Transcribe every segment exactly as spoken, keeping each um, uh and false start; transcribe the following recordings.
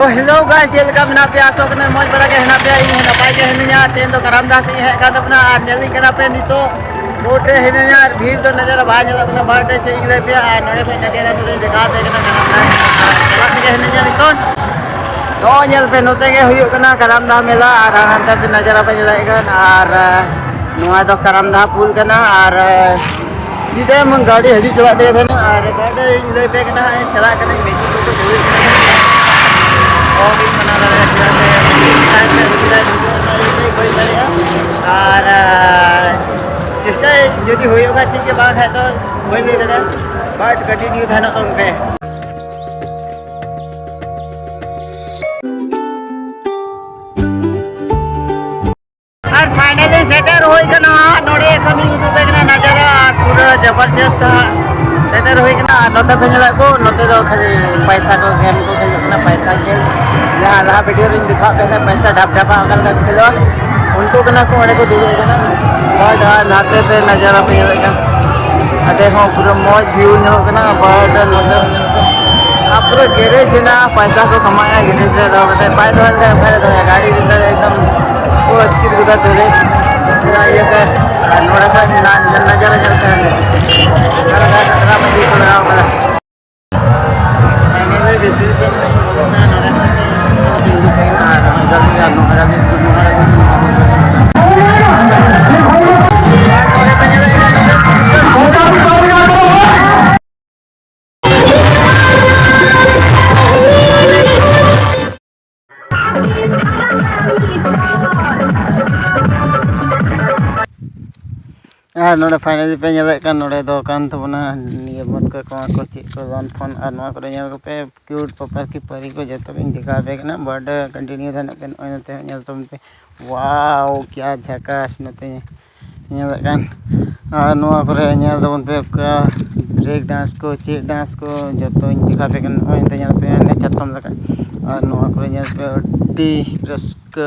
ᱛᱚ ᱦᱮᱞᱳ ᱜᱟᱭ, ᱪᱮᱫ ᱞᱮᱠᱟ ᱢᱮᱱᱟᱜ ᱯᱮᱭᱟ? ᱟᱥᱚᱜ ᱠᱟᱱᱟ ᱢᱚᱡᱽ ᱵᱟᱲᱟ ᱜᱮ ᱦᱮᱱᱟᱜ ᱯᱮᱭᱟ᱾ ᱤᱧ ᱦᱚᱸ ᱱᱟᱯᱟᱭ ᱜᱮ ᱦᱤᱱᱟᱹᱧᱟ᱾ ᱛᱮᱦᱮᱧ ᱫᱚ ᱠᱟᱨᱟᱢ ᱫᱟᱥ ᱤᱧ ᱦᱮᱡ ᱟᱠᱟᱱ ᱛᱟᱵᱚᱱᱟ ᱟᱨ ᱧᱮᱞᱤᱧ ᱠᱟᱱᱟ ᱯᱮ ᱱᱤᱛᱚᱜ ᱨᱳᱰ ᱨᱮ ᱦᱤᱱᱟᱹᱧᱟ ᱟᱨ ᱵᱷᱤᱲ ᱫᱚ ᱱᱟᱡᱟᱨᱟ ᱵᱟᱭ ᱧᱮᱞᱚᱜ ᱠᱟᱱᱟ᱾ ᱵᱟᱨ ᱰᱮ ᱪᱮᱫ ᱤᱧ ᱞᱟᱹᱭ ᱯᱮᱭᱟ ᱟᱨ ᱱᱚᱰᱮ ᱠᱷᱚᱱ ᱱᱟᱡᱟᱨᱟ ᱫᱚᱞᱤᱧ ᱫᱮᱠᱷᱟᱣ ᱟᱯᱮ ᱠᱟᱱᱟ ᱠᱟᱨᱟᱢ ᱫᱟᱥ ᱟᱨ ᱪᱟᱞᱟᱜ ᱛᱮᱜᱮ ᱦᱤᱱᱟᱹᱧᱟ ᱱᱤᱛᱚᱜ᱾ ᱱᱚᱜᱼᱚᱭ ᱧᱮᱞ ᱯᱮ, ᱱᱚᱛᱮ ᱜᱮ ᱦᱩᱭᱩᱜ ᱠᱟᱱᱟ ᱠᱟᱨᱟᱢ ᱫᱟᱥ ᱢᱮᱞᱟ ᱟᱨ ᱦᱟᱱᱛᱮ ᱯᱮ ᱱᱟᱡᱟᱨᱟ ᱯᱮ ᱧᱮᱞᱮᱫ ᱠᱟᱱ ᱟᱨ ᱱᱚᱣᱟ ᱫᱚ ᱠᱟᱨᱟᱢ ᱫᱟᱥ ᱯᱩᱞ ᱠᱟᱱᱟ ᱟᱨ ᱧᱤᱫᱟᱹ ᱮᱢᱚᱱ ᱜᱟᱹᱰᱤ ᱦᱤᱡᱩᱜ ᱪᱟᱞᱟᱜ ᱛᱮᱜᱮ ᱛᱟᱦᱮᱱᱟ᱾ ᱟᱨ ᱱᱚᱰᱮᱧ ᱞᱟᱹᱭ ᱯᱮ ᱠᱟᱱᱟ, ᱦᱟᱸᱜ ᱤᱧ ᱪᱟᱞᱟᱜ ᱠᱟᱹᱱᱟᱹᱧ, ᱢᱮᱡᱤᱠ ᱠᱚᱠᱚ ᱫᱩᱲᱩᱵ ᱠᱟᱱᱟ᱾ ᱚᱦᱚᱜᱤᱧ ᱢᱟᱱᱟᱣ ᱫᱟᱲᱮᱭᱟᱜᱼᱟ, ᱪᱮᱫᱟᱜ ᱥᱮ ᱴᱟᱭᱤᱢ ᱨᱮ ᱦᱤᱡᱩᱜ ᱫᱟᱲᱮᱭᱟᱜᱼᱟ, ᱦᱤᱡᱩᱜ ᱨᱮᱱᱟᱜ ᱤᱭᱟᱹ ᱵᱟᱹᱧ ᱫᱟᱲᱮᱭᱟᱜᱼᱟ᱾ ᱟᱨ ᱟᱨ ᱪᱮᱥᱴᱟᱭᱟᱹᱧ, ᱡᱩᱫᱤ ᱦᱩᱭᱩᱜ ᱠᱷᱟᱱ ᱴᱷᱤᱠ ᱜᱮ, ᱵᱟᱝ ᱠᱷᱟᱱ ᱫᱚ ᱵᱟᱹᱧ ᱞᱟᱹᱭ ᱫᱟᱲᱮᱭᱟᱜᱼᱟ᱾ ᱵᱟᱴ ᱠᱚᱱᱴᱤᱱᱤᱭᱩ ᱛᱟᱦᱮᱱᱚᱜ ᱛᱟᱵᱚᱱ ᱯᱮ᱾ ᱟᱨ ᱯᱷᱟᱭᱱᱟᱞᱤ ᱥᱮᱴᱮᱨ ᱦᱩᱭ ᱠᱟᱱᱟ ᱱᱚᱰᱮ, ᱠᱷᱚᱱᱤᱧ ᱩᱫᱩᱜ ᱟᱯᱮ ᱠᱟᱱᱟ ᱱᱟᱡᱟᱨᱟ᱾ ᱟᱨ ᱯᱩᱨᱟᱹ ᱡᱚᱵᱚᱨᱡᱚᱥᱛ ᱦᱟᱸᱜ ᱥᱮᱴᱮᱨ ᱦᱩᱭ ᱠᱟᱱᱟ᱾ ᱟᱨ ᱱᱚᱛᱮ ᱯᱮ ᱧᱮᱞᱮᱫ ᱠᱚ, ᱱᱚᱛᱮ ᱫᱚ ᱠᱷᱟᱹᱞᱤ ᱯᱟᱭᱥᱟ ᱠᱚ ᱜᱮᱢ ᱠᱚ ᱠᱷᱮᱞ ᱠᱟᱱᱟ, ᱯᱟᱭᱥᱟ ᱠᱷᱮᱞ᱾ ᱡᱟᱦᱟᱸ ᱞᱟᱦᱟ ᱵᱷᱤᱰᱤᱭᱳ ᱨᱤᱧ ᱫᱮᱠᱷᱟᱣᱟᱫ ᱯᱮ ᱛᱟᱦᱮᱸᱫ, ᱯᱟᱭᱥᱟ ᱰᱷᱟᱯ ᱰᱷᱟᱯᱟ ᱚᱠᱟ ᱞᱮᱠᱟ ᱠᱚ ᱠᱷᱮᱞᱳᱜᱼᱟ, ᱩᱱᱠᱩ ᱠᱟᱱᱟ ᱠᱚ ᱚᱸᱰᱮ ᱠᱚ ᱫᱩᱲᱩᱵ ᱠᱟᱱᱟ᱾ ᱟᱨ ᱱᱟᱛᱮ ᱯᱮ ᱱᱟᱡᱟᱨᱟ ᱯᱮ ᱧᱮᱞᱮᱫ ᱠᱟᱱ, ᱟᱫᱮ ᱦᱚᱸ ᱯᱩᱨᱟᱹ ᱢᱚᱡᱽ ᱵᱷᱤᱭᱩ ᱧᱮᱞᱚᱜ ᱠᱟᱱᱟ᱾ ᱵᱟᱴ ᱱᱚᱛᱮ ᱟᱨ ᱯᱩᱨᱟᱹ ᱜᱮᱨᱮᱡᱽ ᱦᱮᱱᱟᱜᱼᱟ, ᱯᱟᱭᱥᱟ ᱠᱚ ᱠᱟᱢᱟᱜᱼᱟ ᱜᱮᱨᱮᱡᱽ ᱨᱮ ᱫᱚᱦᱚ ᱠᱟᱛᱮ, ᱵᱟᱭ ᱫᱚᱦᱚ ᱞᱮᱠᱷᱟᱱ ᱚᱠᱟᱨᱮ ᱫᱚᱦᱚᱭᱟ? ᱜᱟᱹᱰᱤ ᱵᱷᱤᱛᱟᱹᱨ ᱨᱮ ᱮᱠᱫᱚᱢ ᱠᱚ ᱟᱹᱛᱠᱤᱨ ᱜᱚᱫᱟ ᱛᱩᱞᱟᱹ᱾ ᱚᱱᱟ ᱤᱭᱟᱹᱛᱮ ᱟᱨ ᱱᱚᱰᱮ ᱠᱷᱚᱱ ᱱᱟ-, ᱱᱟᱡᱟᱨᱟ ᱧᱮᱞ ᱯᱮ ᱦᱟᱸᱰᱮ᱾ ᱚᱠᱟ ᱞᱮᱠᱟ ᱠᱟᱴᱨᱟ ᱢᱟᱹᱡᱷᱤ ᱠᱚ ᱞᱟᱜᱟᱣ ᱠᱟᱫᱟ᱾ ᱯᱷᱟᱭᱱᱟᱞᱤ ᱵᱷᱤᱛᱤᱨ ᱥᱮᱫ ᱞᱤᱧ ᱵᱚᱞᱚᱱᱟ ᱱᱚᱰᱮ ᱠᱷᱚᱱ᱾ ᱟᱨ ᱱᱚᱰᱮ ᱠᱷᱚᱱ ᱱᱚᱰᱮ ᱠᱷᱚᱱ ᱱᱚᱰᱮ ᱠᱷᱚᱱ ᱟᱨ ᱱᱚᱰᱮ ᱯᱷᱟᱭᱱᱟᱞᱤ ᱯᱮ ᱧᱮᱞᱮᱫ ᱠᱟᱱ, ᱱᱚᱰᱮ ᱫᱚ ᱠᱟᱱ ᱛᱟᱵᱚᱱᱟ ᱱᱤᱭᱟᱹ ᱵᱚᱱ ᱠᱚ, ᱠᱚ ᱪᱮᱫ ᱠᱚ ᱫᱚᱱ ᱯᱷᱚᱱ, ᱟᱨ ᱱᱚᱣᱟ ᱠᱚᱨᱮ ᱧᱮᱞ ᱠᱟᱯᱮ ᱠᱤᱭᱩᱴ ᱯᱟᱯᱟ ᱠᱤ ᱯᱟᱹᱨᱤ ᱠᱚ ᱡᱚᱛᱚ ᱜᱤᱧ ᱫᱮᱠᱷᱟᱣ ᱟᱯᱮ ᱠᱟᱱᱟ᱾ ᱵᱟᱴ ᱠᱚᱱᱴᱤᱱᱤᱭᱩ ᱛᱟᱦᱮᱱᱚᱜ ᱯᱮ, ᱱᱚᱜᱼᱚᱭ ᱱᱚᱛᱮ ᱦᱚᱸ ᱧᱮᱞ ᱛᱟᱵᱚᱱ ᱯᱮ᱾ ᱣᱟᱣ, ᱠᱭᱟ ᱡᱷᱟᱠᱟᱥ ᱱᱚᱛᱮ ᱧᱮᱞᱮᱫ ᱠᱟᱱ᱾ ᱟᱨ ᱱᱚᱣᱟ ᱠᱚᱨᱮ ᱧᱮᱞ ᱛᱟᱵᱚᱱ ᱯᱮ ᱚᱠᱟ ᱵᱨᱮᱠ ᱰᱟᱱᱥ ᱠᱚ, ᱪᱮᱫ ᱰᱟᱱᱥ ᱠᱚ, ᱡᱚᱛᱚᱧ ᱫᱮᱠᱷᱟᱣ ᱟᱯᱮ ᱠᱟᱱᱟ᱾ ᱱᱚᱜᱼᱚᱭ ᱱᱚᱛᱮ ᱧᱮᱞ ᱯᱮ, ᱦᱟᱱᱮ ᱪᱟᱛᱚᱢ ᱞᱮᱠᱟ᱾ ᱟᱨ ᱱᱚᱣᱟ ᱠᱚᱨᱮ ᱧᱮᱞ ᱯᱮ ᱟᱹᱰᱤ ᱨᱟᱹᱥᱠᱟᱹ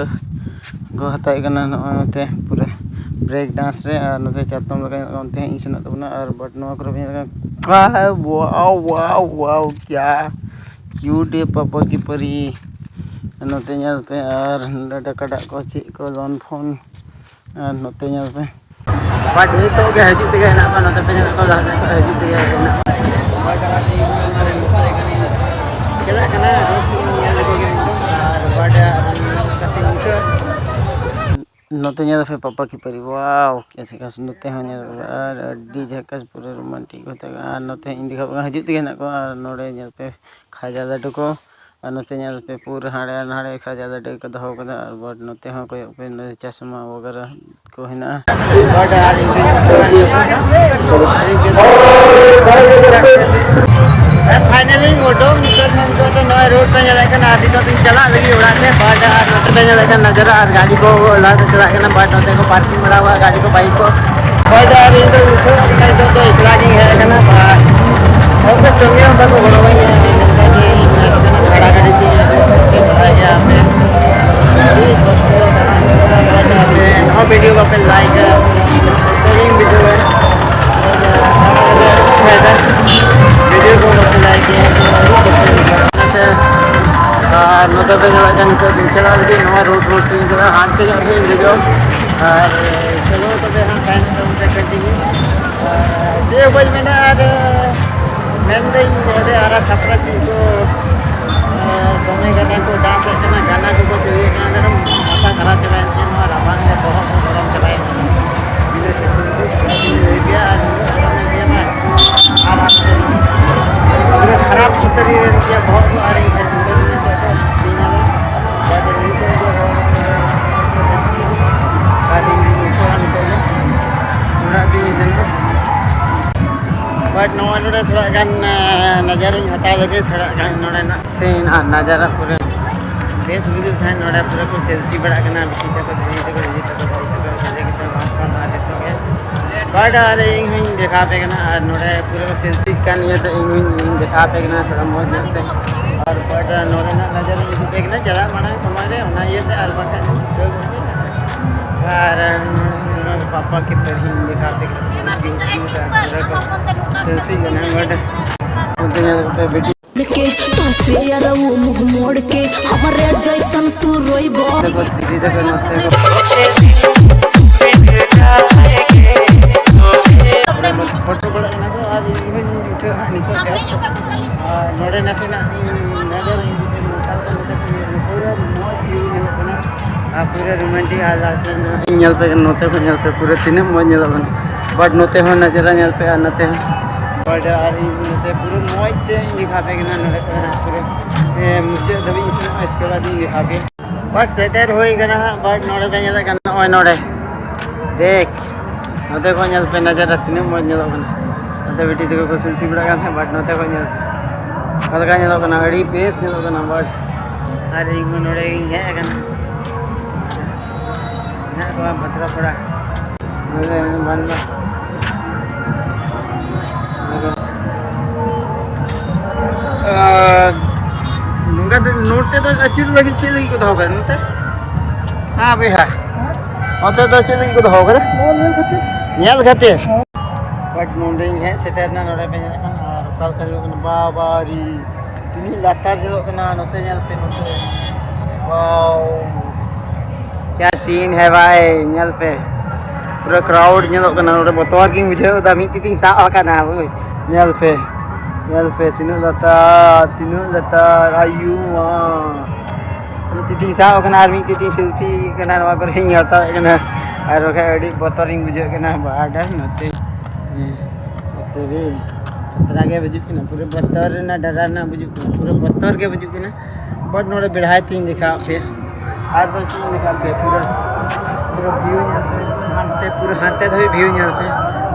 ᱠᱚ ᱦᱟᱛᱟᱣᱮᱫ ᱠᱟᱱᱟ᱾ ᱱᱚᱜᱼᱚᱭ ᱱᱚᱛᱮ ᱯᱩᱨᱟᱹ ᱵᱨᱮᱠ ᱰᱟᱱᱥ ᱨᱮ, ᱟᱨ ᱱᱚᱛᱮ ᱪᱟᱛᱚᱢ ᱞᱮᱠᱟ ᱧᱮᱞᱚᱜ ᱠᱟᱱᱟ, ᱚᱱᱛᱮ ᱦᱟᱸᱜ ᱤᱧ ᱥᱮᱱᱚᱜ ᱛᱟᱵᱚᱱᱟ᱾ ᱟᱨ ᱵᱟᱴ ᱱᱚᱣᱟ ᱠᱚᱨᱮ ᱯᱮ ᱧᱮᱞ ᱠᱟᱱᱟ, ᱣᱟᱣ, ᱣᱟᱣ, ᱣᱟᱣ, ᱠᱭᱟ ᱠᱤᱭᱩᱴ ᱮ ᱯᱟᱯᱟ ᱠᱤ ᱯᱟᱹᱨᱤ᱾ ᱱᱚᱛᱮ ᱧᱮᱞ ᱯᱮ, ᱟᱨ ᱱᱚᱰᱮ ᱠᱟᱰᱟ ᱠᱚ ᱪᱮᱫ ᱠᱚ ᱞᱚᱱ ᱯᱷᱚᱱ᱾ ᱟᱨ ᱱᱚᱛᱮ ᱧᱮᱞ ᱯᱮ, ᱵᱟᱴ ᱱᱤᱛᱚᱜ ᱜᱮ ᱦᱤᱡᱩᱜ ᱛᱮᱜᱮ ᱦᱮᱱᱟᱜ ᱠᱚᱣᱟ, ᱱᱚᱛᱮ ᱯᱮ ᱧᱮᱞ ᱠᱚᱣᱟ ᱞᱟᱦᱟ ᱥᱮᱫ ᱠᱷᱚᱱ ᱦᱤᱡᱩᱜ ᱛᱮᱜᱮ ᱦᱮᱱᱟᱜ ᱠᱚᱣᱟ᱾ ᱪᱟᱞᱟᱜ ᱠᱟᱱᱟ ᱨᱳᱰ ᱥᱮᱫ ᱧᱮᱞ ᱞᱮᱠᱚ ᱜᱮ ᱱᱤᱛᱚᱜ, ᱟᱨ ᱵᱟᱴ ᱠᱟᱹᱴᱤᱡ ᱢᱩᱪᱟᱹᱫ᱾ ᱱᱚᱛᱮ ᱧᱮᱞ ᱯᱮ ᱯᱟᱯᱟ ᱠᱤ ᱯᱟᱹᱨᱤ, ᱣᱟᱣ, ᱠᱮᱥᱮ ᱠᱟᱥ᱾ ᱱᱚᱛᱮ ᱦᱚᱸ ᱧᱮᱞ ᱯᱮ, ᱟᱨ ᱟᱹᱰᱤ ᱡᱷᱟᱠᱟᱥ, ᱯᱩᱨᱟᱹ ᱨᱳᱢᱟᱱᱴᱤᱠ ᱦᱚᱛᱮ ᱠᱟᱱᱟ᱾ ᱟᱨ ᱱᱚᱛᱮ ᱤᱧ ᱫᱮᱠᱷᱟᱣ ᱠᱟᱱᱟ, ᱦᱤᱡᱩᱜ ᱛᱮᱜᱮ ᱦᱮᱱᱟᱜ ᱠᱚᱣᱟ᱾ ᱟᱨ ᱱᱚᱰᱮ ᱧᱮᱞ ᱯᱮ ᱠᱷᱟᱡᱟ ᱞᱟᱹᱰᱩ ᱠᱚ, ᱟᱨ ᱱᱚᱛᱮ ᱧᱮᱞ ᱯᱮ ᱯᱩᱨᱟᱹ ᱦᱟᱸᱰᱮ ᱟᱨ ᱱᱟᱰᱮ ᱠᱷᱟᱡᱟ ᱞᱟᱹᱰᱩ ᱠᱚ ᱫᱚᱦᱚ ᱠᱟᱫᱟ᱾ ᱟᱨ ᱵᱟᱴ ᱱᱚᱛᱮ ᱦᱚᱸ ᱠᱚᱭᱚᱜ ᱯᱮ, ᱱᱚᱛᱮ ᱪᱚᱥᱢᱟ ᱣᱟᱜᱟᱨᱟ ᱠᱚ ᱦᱮᱱᱟᱜᱼᱟ᱾ ᱵᱟᱴ ᱟᱨ ᱯᱷᱟᱭᱱᱟᱞᱤ ᱩᱰᱩᱝ ᱱᱤᱛᱚᱜ ᱫᱚ, ᱱᱤᱛᱚᱜ ᱫᱚ ᱱᱚᱜᱼᱚᱭ ᱨᱳᱰ ᱯᱮ ᱧᱮᱞᱮᱫ ᱠᱟᱱᱟ, ᱟᱨ ᱱᱤᱛᱚᱜ ᱫᱚᱧ ᱪᱟᱞᱟᱜ ᱞᱟᱹᱜᱤᱫ ᱚᱲᱟᱜ ᱛᱮ᱾ ᱵᱟᱴ ᱟᱨ ᱱᱚᱛᱮ ᱯᱮ ᱧᱮᱞᱮᱫ ᱠᱟᱱ ᱱᱟᱡᱟᱨᱟ, ᱟᱨ ᱜᱟᱹᱰᱤ ᱠᱚ ᱞᱟᱦᱟ ᱥᱮᱫ ᱪᱟᱞᱟᱜ ᱠᱟᱱᱟ᱾ ᱵᱟᱴ ᱱᱚᱛᱮ ᱠᱚ ᱯᱟᱨᱠᱤᱝ ᱵᱟᱲᱟ ᱟᱠᱟᱫ ᱜᱟᱹᱰᱤ ᱠᱚ, ᱵᱟᱭᱤᱠ ᱠᱚ᱾ ᱦᱳᱭ ᱫᱟ, ᱟᱨ ᱤᱧ ᱫᱚ ᱱᱤᱛᱚᱜ ᱱᱤᱛᱚᱜ ᱫᱚ ᱮᱠᱞᱟ ᱜᱤᱧ ᱦᱮᱡ ᱟᱠᱟᱱᱟ᱾ ᱟᱨ ᱦᱚᱲ ᱠᱚ ᱥᱚᱸᱜᱮ ᱦᱚᱸ ᱵᱟᱠᱚ ᱜᱚᱲᱚᱣᱟᱹᱧᱟ᱾ ᱱᱚᱝᱠᱟ ᱜᱮ ᱤᱧ ᱦᱮᱡ ᱟᱠᱟᱱᱟ ᱵᱷᱟᱲᱟ ᱜᱟᱹᱰᱤ ᱛᱮ, ᱵᱟᱲᱟᱭ ᱜᱮᱭᱟ ᱯᱮ᱾ ᱟᱹᱰᱤ ᱠᱚᱥᱴᱚ ᱛᱮ ᱫᱟᱬᱟᱱ ᱠᱟᱱᱟ, ᱟᱯᱮ ᱱᱚᱣᱟ ᱵᱷᱤᱰᱤᱭᱳ ᱵᱟᱯᱮ ᱞᱟᱭᱤᱠᱟ, ᱠᱚᱥᱴᱚ ᱜᱤᱧ ᱵᱩᱡᱷᱟᱹᱣᱟ᱾ ᱵᱷᱤᱰᱤᱭᱳ ᱠᱚ ᱵᱟᱯᱮ ᱞᱟᱭᱤᱠ ᱜᱮᱭᱟ, ᱟᱹᱰᱤ ᱠᱚᱥᱴᱚ ᱵᱩᱡᱷᱟᱹᱜᱼᱟ᱾ ᱚᱱᱟᱛᱮ, ᱟᱨ ᱱᱚᱛᱮ ᱯᱮ ᱧᱮᱞᱮᱫ ᱠᱟᱱ ᱱᱤᱛᱚᱜ ᱫᱚᱧ ᱪᱟᱞᱟᱜ ᱞᱟᱹᱜᱤᱫ, ᱱᱚᱣᱟ ᱨᱳᱰ ᱨᱳᱰ ᱛᱮᱧ ᱪᱟᱞᱟᱜᱼᱟ, ᱦᱟᱱᱛᱮ ᱧᱚᱜ ᱨᱮᱧ ᱫᱮᱡᱚᱜ᱾ ᱟᱨ ᱪᱚᱞᱚ ᱛᱚᱵᱮ ᱦᱟᱸᱜ ᱛᱟᱭᱚᱢ ᱛᱟᱭᱚᱢ ᱛᱮ ᱠᱚᱱᱴᱤᱱᱤᱭᱩ᱾ ᱟᱨ ᱪᱮᱫ ᱦᱚᱸ ᱵᱟᱹᱧ ᱢᱮᱱᱟ, ᱟᱨ ᱢᱮᱱᱫᱟᱹᱧ ᱱᱚᱰᱮ ᱟᱨ ᱥᱟᱯᱲᱟ ᱪᱮᱫ ᱠᱚ, ᱟᱨ ᱫᱚᱢᱮ ᱜᱟᱱᱟ ᱠᱚ ᱰᱟᱱᱥ ᱮᱫ ᱠᱟᱱᱟ, ᱜᱟᱱᱟ ᱠᱚᱠᱚ ᱪᱟᱹᱞᱩᱭᱮᱫ ᱠᱟᱱᱟ, ᱟᱫᱚ ᱢᱟᱛᱷᱟ ᱠᱷᱟᱨᱟᱯ ᱪᱟᱵᱟᱭᱮᱱ ᱛᱤᱧᱟ, ᱱᱚᱣᱟ ᱨᱟᱵᱟᱝ ᱨᱮ ᱵᱚᱦᱚᱜ ᱠᱚ ᱜᱚᱨᱚᱢ ᱪᱟᱵᱟᱭᱮᱱ ᱛᱤᱧᱟ᱾ ᱤᱱᱟᱹ ᱥᱤᱛᱩᱝ ᱛᱮ ᱛᱷᱚᱲᱟ ᱜᱤᱧ ᱞᱟᱹᱭ ᱜᱮᱭᱟ, ᱟᱨ ᱱᱤᱛᱚᱜ ᱫᱚ ᱜᱚᱨᱚᱢ ᱮᱫ ᱜᱮᱭᱟ ᱵᱟᱝ? ᱟᱨ ᱟᱨ ᱯᱩᱨᱟᱹ ᱠᱷᱟᱨᱟᱯ ᱩᱛᱟᱹᱨ ᱮᱱ ᱛᱤᱧᱟ ᱵᱚᱦᱚᱜ ᱠᱚ, ᱟᱨ ᱤᱧ ᱦᱮᱡ ᱩᱛᱟᱹᱨ ᱮᱱᱟ ᱱᱤᱛᱚᱜ ᱫᱚ ᱛᱤᱧ ᱟᱞᱮ᱾ ᱵᱟᱴ ᱱᱤᱛᱚᱜ ᱫᱚ ᱨᱚᱲ ᱟᱨ ᱤᱧ ᱩᱴᱷᱟᱹᱜᱼᱟ ᱱᱤᱛᱚᱜ ᱫᱚ ᱚᱲᱟᱜ ᱛᱮᱧ ᱥᱮᱱᱚᱜᱼᱟ᱾ ᱵᱟᱴ ᱱᱚᱣᱟ ᱱᱚᱰᱮ ᱛᱷᱚᱲᱟ ᱜᱟᱱ, ᱟᱸ, ᱱᱟᱡᱟᱨᱤᱧ ᱦᱟᱛᱟᱣ ᱞᱮᱜᱮ, ᱛᱷᱚᱲᱟ ᱜᱟᱱ ᱱᱚᱰᱮᱱᱟᱜ ᱥᱤᱱ ᱟᱨ ᱱᱟᱡᱟᱨᱟ ᱯᱩᱨᱟᱹ ᱵᱮᱥ ᱵᱩᱡᱷᱟᱹᱜ ᱛᱟᱦᱮᱸᱫ᱾ ᱱᱚᱰᱮ ᱯᱩᱨᱟᱹ ᱠᱚ ᱥᱮᱞᱯᱷᱤ ᱵᱟᱲᱟᱜ ᱠᱟᱱᱟ, ᱵᱤᱴᱤ ᱛᱟᱠᱚ, ᱫᱤᱫᱤ ᱛᱟᱠᱚ, ᱫᱤᱫᱤ ᱛᱟᱠᱚ, ᱵᱷᱟᱹᱭ ᱛᱟᱠᱚ, ᱥᱚᱸᱜᱮ ᱠᱟᱛᱮ ᱢᱚᱡᱽ ᱠᱚ ᱟᱨ ᱡᱚᱛᱚ ᱜᱮ᱾ ᱵᱟᱴ ᱟᱨ ᱤᱧ ᱦᱚᱸᱧ ᱫᱮᱠᱷᱟᱣ ᱟᱯᱮ ᱠᱟᱱᱟ, ᱟᱨ ᱱᱚᱰᱮ ᱯᱩᱨᱟᱹ ᱠᱚ ᱥᱮᱞᱯᱷᱤᱜ ᱠᱟᱱ ᱤᱭᱟᱹᱛᱮ ᱤᱧ ᱦᱚᱸᱧ ᱫᱮᱠᱷᱟᱣ ᱟᱯᱮ ᱠᱟᱱᱟ ᱛᱷᱚᱲᱟ ᱢᱚᱡᱽ ᱧᱚᱜ ᱛᱮ᱾ ᱟᱨ ᱵᱟᱴ ᱱᱚᱰᱮᱱᱟᱜ ᱱᱟᱡᱟᱨᱤᱧ ᱩᱫᱩᱜ ᱟᱯᱮ ᱠᱟᱱᱟ ᱪᱟᱞᱟᱜ ᱢᱟᱲᱟᱝ ᱥᱚᱢᱚᱭ ᱨᱮ, ᱚᱱᱟ ᱤᱭᱟᱹᱛᱮ, ᱟᱨ ᱵᱟᱠᱷᱟᱡ ᱟᱨ ᱱᱚᱰᱮ ᱯᱟᱯᱟ ᱠᱤ ᱯᱟᱹᱨᱤᱧ ᱫᱮᱠᱷᱟᱣ ᱟᱯᱮ ᱠᱟᱱᱟ, ᱯᱩᱨᱟᱹ ᱠᱚ ᱥᱮᱞᱯᱷᱤ ᱠᱟᱱᱟ ᱵᱟᱴ᱾ ᱚᱱᱛᱮ ᱧᱮᱞ ᱯᱮ ᱵᱤᱴᱤ के, तो से यार वो मुंह मोड़ के, हमारे जैसन तू रोइबो। देखो, दीदी, देखो, नोते को। ᱯᱷᱳᱴᱳ ᱵᱟᱲᱟ ᱠᱟᱱᱟ ᱠᱚ ᱟᱨ ᱤᱧ ᱦᱚᱸᱧ ᱩᱴᱷᱟᱹᱣᱟ ᱦᱟᱸᱜ ᱱᱤᱛᱚᱜ ᱜᱮ᱾ ᱟᱨ ᱱᱚᱰᱮ ᱱᱟᱥᱮᱱᱟᱜ ᱤᱧ ᱱᱚᱡᱚᱨ ᱤᱧ ᱯᱩᱨᱟᱹ ᱢᱚᱡᱽ ᱵᱷᱤᱭᱩ ᱧᱮᱞᱚᱜ ᱠᱟᱱᱟ᱾ ᱟᱨ ᱯᱩᱨᱟᱹ ᱨᱳᱢᱟᱱᱴᱤᱠ ᱟᱨ ᱨᱟᱥᱮ ᱧᱮᱞ ᱯᱮ, ᱱᱚᱛᱮ ᱠᱷᱚᱱ ᱧᱮᱞ ᱯᱮ, ᱯᱩᱨᱟᱹ ᱛᱤᱱᱟᱹᱜ ᱢᱚᱡᱽ ᱧᱮᱞᱚᱜ ᱠᱟᱱᱟ᱾ ᱵᱟᱴ ᱱᱚᱛᱮ ᱦᱚᱸ ᱱᱟᱡᱟᱨᱟ ᱧᱮᱞ ᱯᱮ, ᱟᱨ ᱱᱚᱛᱮ ᱦᱚᱸ ᱵᱟᱴ ᱟᱨ ᱤᱧ ᱱᱚᱛᱮ ᱯᱩᱨᱟᱹ ᱢᱚᱡᱽ ᱛᱮ ᱤᱧ ᱫᱮᱠᱷᱟᱣ ᱯᱮ ᱠᱟᱱᱟ ᱱᱚᱰᱮ ᱠᱷᱚᱱ ᱦᱟᱸᱜ ᱯᱩᱨᱟᱹ, ᱮ, ᱢᱩᱪᱟᱹᱫ ᱫᱷᱟᱹᱵᱤᱡ ᱤᱧ ᱥᱮᱱᱚᱜᱼᱟ, ᱤᱥᱠᱮ ᱵᱟᱫ ᱤᱧ ᱫᱮᱠᱷᱟᱣ ᱯᱮ᱾ ᱵᱟᱴ ᱥᱮᱴᱮᱨ ᱦᱩᱭ ᱠᱟᱱᱟ ᱦᱟᱸᱜ, ᱵᱟᱴ ᱱᱚᱰᱮ ᱯᱮ ᱧᱮᱞᱮᱫ ᱠᱟᱱᱟ, ᱱᱚᱜᱼᱚᱭ ᱱᱚᱰᱮ ᱫᱮᱠᱷ, ᱱᱚᱛᱮ ᱠᱷᱚᱱ ᱧᱮᱞ ᱯᱮ ᱱᱟᱡᱟᱨᱟ ᱛᱤᱱᱟᱹᱜ ᱢᱚᱡᱽ ᱧᱮᱞᱚᱜ ᱠᱟᱱᱟ᱾ ᱱᱚᱛᱮ ᱵᱤᱴᱤ ᱛᱟᱠᱚ ᱠᱚ ᱥᱮᱞᱯᱷᱤ ᱵᱟᱲᱟᱜ ᱠᱟᱱ ᱛᱟᱦᱮᱸᱫ, ᱵᱟᱴ ᱱᱚᱛᱮ ᱠᱷᱚᱱ ᱧᱮᱞ ᱯᱮ ᱚᱠᱟ ᱞᱮᱠᱟ ᱧᱮᱞᱚᱜ ᱠᱟᱱᱟ, ᱟᱹᱰᱤ ᱵᱮᱥ ᱧᱮᱞᱚᱜ ᱠᱟᱱᱟ᱾ ᱵᱟᱴ ᱟᱨ ᱤᱧ ᱦᱚᱸ ᱱᱚᱰᱮ ᱜᱤᱧ ᱦᱮᱡ ᱟᱠᱟᱱᱟ᱾ ᱢᱮᱱᱟᱜ ᱠᱚᱣᱟ ᱵᱷᱟᱫᱨᱟᱯᱟᱲᱟ᱾ ᱱᱚᱰᱮ ᱵᱟᱝ ᱫᱚ᱾ ᱟᱨ ᱱᱚᱝᱠᱟ ᱫᱚ ᱱᱚᱛᱮ ᱫᱚ ᱟᱹᱪᱩᱨ ᱞᱟᱹᱜᱤᱫ ᱪᱮᱫ ᱞᱟᱹᱜᱤᱫ ᱠᱚ ᱫᱚᱦᱚ ᱠᱟᱫᱟ ᱱᱚᱛᱮ? ᱦᱮᱸ ᱵᱚᱭᱦᱟ, ᱱᱚᱛᱮ ᱫᱚ ᱪᱮᱫ ᱞᱟᱹᱜᱤᱫ ᱠᱚ ᱫᱚᱦᱚ ᱠᱟᱫᱟ? ᱱᱚᱣᱟ ᱧᱮᱞ ᱠᱷᱟᱹᱛᱤᱨ᱾ ᱧᱮᱞ ᱠᱷᱟᱹᱛᱤᱨ? ᱵᱟᱴ ᱱᱚᱰᱮᱧ ᱦᱮᱡ ᱥᱮᱴᱮᱨ ᱮᱱᱟ, ᱱᱚᱰᱮ ᱯᱮ ᱧᱮᱞᱮᱫ ᱠᱟᱱ, ᱟᱨ ᱚᱠᱟ ᱞᱮᱠᱟ ᱧᱮᱞᱚᱜ ᱠᱟᱱᱟ, ᱵᱟᱵᱟ ᱨᱮ, ᱛᱤᱱᱟᱹᱜ ᱞᱟᱛᱟᱨ ᱧᱮᱞᱚᱜ ᱠᱟᱱᱟ᱾ ᱱᱚᱛᱮ ᱧᱮᱞ ᱯᱮ, ᱱᱚᱛᱮ, wow, क्या scene है भाई, ᱧᱮᱞ ᱯᱮ, ᱯᱩᱨᱟᱹ ᱠᱨᱟᱣᱩᱰ ᱧᱮᱞᱚᱜ ᱠᱟᱱᱟ᱾ ᱱᱚᱰᱮ ᱵᱚᱛᱚᱨ ᱜᱤᱧ ᱵᱩᱡᱷᱟᱹᱣ ᱮᱫᱟ, ᱢᱤᱫ ᱛᱤ ᱛᱤᱧ ᱥᱟᱵ ᱟᱠᱟᱱᱟ, ᱵᱩᱡᱽ, ᱧᱮᱞ ᱯᱮ, ᱧᱮᱞ ᱯᱮ, ᱛᱤᱱᱟᱹᱜ ᱞᱟᱛᱟᱨ, ᱛᱤᱱᱟᱹᱜ ᱞᱟᱛᱟᱨ, ᱟᱭᱩ ᱢᱟ᱾ ᱢᱤᱫ ᱛᱤ ᱛᱤᱧ ᱥᱟᱵ ᱟᱠᱟᱱᱟ ᱟᱨ ᱢᱤᱫ ᱛᱤ ᱛᱤᱧ ᱥᱮᱞᱯᱷᱤ ᱠᱟᱱᱟ, ᱱᱚᱣᱟ ᱠᱚᱨᱮᱧ ᱦᱟᱛᱟᱣᱮᱫ ᱠᱟᱱᱟ᱾ ᱟᱨ ᱵᱟᱠᱷᱟᱡ ᱟᱹᱰᱤ ᱵᱚᱛᱚᱨᱤᱧ ᱵᱩᱡᱷᱟᱹᱜ ᱠᱟᱱᱟ᱾ ᱵᱟᱰᱟ ᱱᱚᱛᱮ, ᱦᱮᱸ, ᱱᱚᱛᱮ ᱨᱮ ᱠᱷᱟᱛᱨᱟ ᱜᱮ ᱵᱩᱡᱩᱜ ᱠᱟᱱᱟ, ᱯᱩᱨᱟᱹ ᱵᱚᱛᱚᱨ ᱨᱮᱱᱟᱜ, ᱰᱟᱨᱟ ᱨᱮᱱᱟᱜ ᱵᱩᱡᱩᱜ ᱠᱟᱱᱟ, ᱯᱩᱨᱟᱹ ᱵᱚᱛᱚᱨ ᱜᱮ ᱵᱩᱡᱩᱜ ᱠᱟᱱᱟ᱾ ᱵᱟᱴ ᱱᱚᱰᱮ ᱵᱮᱲᱦᱟᱭ ᱛᱤᱧ ᱫᱮᱠᱷᱟᱣᱟᱫ ᱯᱮᱭᱟ᱾ ᱟᱨ ᱫᱚ ᱪᱮᱫ ᱤᱧ ᱞᱟᱹᱭᱟ ᱟᱯᱮ, ᱯᱩᱨᱟᱹ, ᱯᱩᱨᱟᱹ ᱵᱷᱤᱭᱩ ᱧᱮᱞ ᱯᱮ, ᱦᱟᱱᱛᱮ, ᱯᱩᱨᱟᱹ ᱦᱟᱱᱛᱮ ᱫᱷᱟᱹᱵᱤᱡ ᱵᱷᱤᱭᱩ ᱧᱮᱞ ᱯᱮ᱾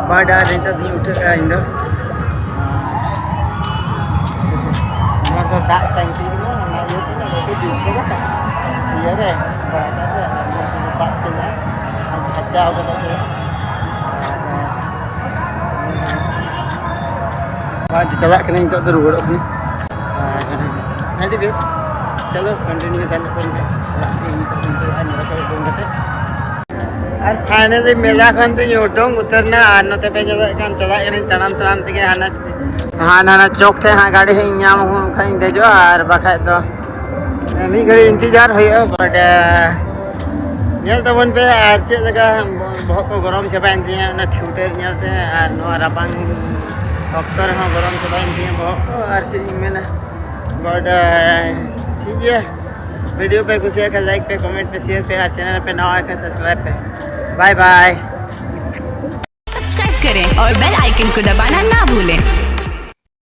ᱵᱟᱰᱟ ᱱᱤᱛᱚᱜ ᱫᱚᱧ ᱩᱴᱷᱟᱹᱜᱼᱟ ᱤᱧ ᱫᱚ᱾ ᱱᱚᱣᱟ ᱫᱚ ᱫᱟᱜ ᱴᱟᱝᱠᱤ ᱠᱟᱱᱟ, ᱚᱱᱟ ᱤᱭᱟᱹ ᱛᱮ ᱱᱚᱰᱮ ᱠᱚ ᱡᱩᱛ ᱠᱟᱫᱟ᱾ ᱤᱭᱟᱹ ᱨᱮ, ᱵᱟᱰᱟ ᱨᱮ, ᱟᱨ ᱱᱚᱛᱮ ᱫᱚ ᱫᱟᱜ ᱪᱟᱞᱟᱜᱼᱟ, ᱟᱨ ᱦᱟᱪᱟᱣ ᱠᱟᱫᱟ ᱠᱚ᱾ ᱟᱨ ᱪᱟᱞᱟᱜ ᱠᱟᱹᱱᱟᱹᱧ, ᱱᱤᱛᱚᱜ ᱫᱚ ᱨᱩᱣᱟᱹᱲᱚᱜ ᱠᱟᱹᱱᱟᱹᱧ᱾ ᱟᱨ ᱟᱹᱰᱤ ᱵᱮᱥ, ᱪᱚᱞᱚ ᱠᱚᱱᱴᱤᱱᱤᱭᱩ ᱛᱟᱦᱮᱱ ᱛᱟᱵᱚᱱ ᱯᱮ᱾ ᱚᱲᱟᱜ ᱥᱮᱫ ᱤᱧ ᱱᱤᱛᱚᱜ ᱫᱚᱧ ᱪᱟᱞᱟᱜᱼᱟ, ᱱᱚᱰᱮ ᱠᱷᱚᱱ ᱩᱰᱩᱝ ᱠᱟᱛᱮ᱾ ᱟᱨ ᱯᱷᱟᱭᱱᱟᱞᱤ ᱢᱮᱞᱟ ᱠᱷᱚᱱ ᱫᱚᱧ ᱩᱰᱩᱝ ᱩᱛᱟᱹᱨ ᱮᱱᱟ᱾ ᱟᱨ ᱱᱚᱛᱮ ᱯᱮ ᱧᱮᱞᱮᱫ ᱠᱟᱱ, ᱪᱟᱞᱟᱜ ᱠᱟᱹᱱᱟᱹᱧ ᱛᱟᱲᱟᱢ ᱛᱟᱲᱟᱢ ᱛᱮᱜᱮ ᱦᱟᱱᱟ ᱦᱟᱱᱟ ᱱᱟ ᱪᱚᱠ ᱴᱷᱮᱱ ᱦᱟᱸᱜ ᱜᱟᱹᱰᱤ ᱦᱟᱸᱜ ᱤᱧ ᱧᱟᱢ ᱠᱷᱟᱱ ᱤᱧ ᱫᱮᱡᱚᱜᱼᱟ, ᱟᱨ ᱵᱟᱠᱷᱟᱡ ᱫᱚ ᱢᱤᱫ ᱜᱷᱟᱹᱲᱤᱡ ᱤᱱᱛᱮᱡᱟᱨ ᱦᱩᱭᱩᱜᱼᱟ᱾ But ᱧᱮᱞ ᱛᱟᱵᱚᱱ ᱯᱮ ᱟᱨ ᱪᱮᱫ ᱞᱮᱠᱟ ᱵᱚᱦᱚᱜ ᱠᱚ ᱜᱚᱨᱚᱢ ᱪᱟᱵᱟᱭᱮᱱ ᱛᱤᱧᱟᱹ ᱚᱱᱟ ᱛᱷᱤᱭᱮᱴᱟᱨ ᱧᱮᱞᱛᱮ, ᱟᱨ ᱱᱚᱣᱟ ᱨᱟᱵᱟᱝ ᱚᱠᱛᱚ ᱨᱮᱦᱚᱸ ᱜᱚᱨᱚᱢ ᱪᱟᱵᱟᱭᱮᱱ ᱛᱤᱧᱟᱹ ᱵᱚᱦᱚᱜ ᱠᱚ, ᱟᱨ ᱪᱮᱫ ᱤᱧ ᱢᱮᱱᱟ᱾ But ᱴᱷᱤᱠ ᱜᱮᱭᱟ, ᱵᱷᱤᱰᱤᱭᱳ ᱯᱮ ᱠᱩᱥᱤᱭᱟᱜ ᱠᱷᱟᱱ ᱞᱟᱭᱤᱠ ᱯᱮ, ᱠᱚᱢᱮᱱᱴ ᱯᱮ, ᱥᱮᱭᱟᱨ ᱯᱮ, ᱟᱨ ᱪᱮᱱᱮᱞ ᱯᱮ ᱱᱟᱣᱟ ᱠᱷᱟᱱ ᱥᱟᱵᱥᱠᱨᱟᱭᱤᱵ ᱯᱮ᱾ ᱵᱟᱭ ᱵᱟᱭ᱾ सब्सक्राइब करें और बेल आइकन को दबाना ना भूलें।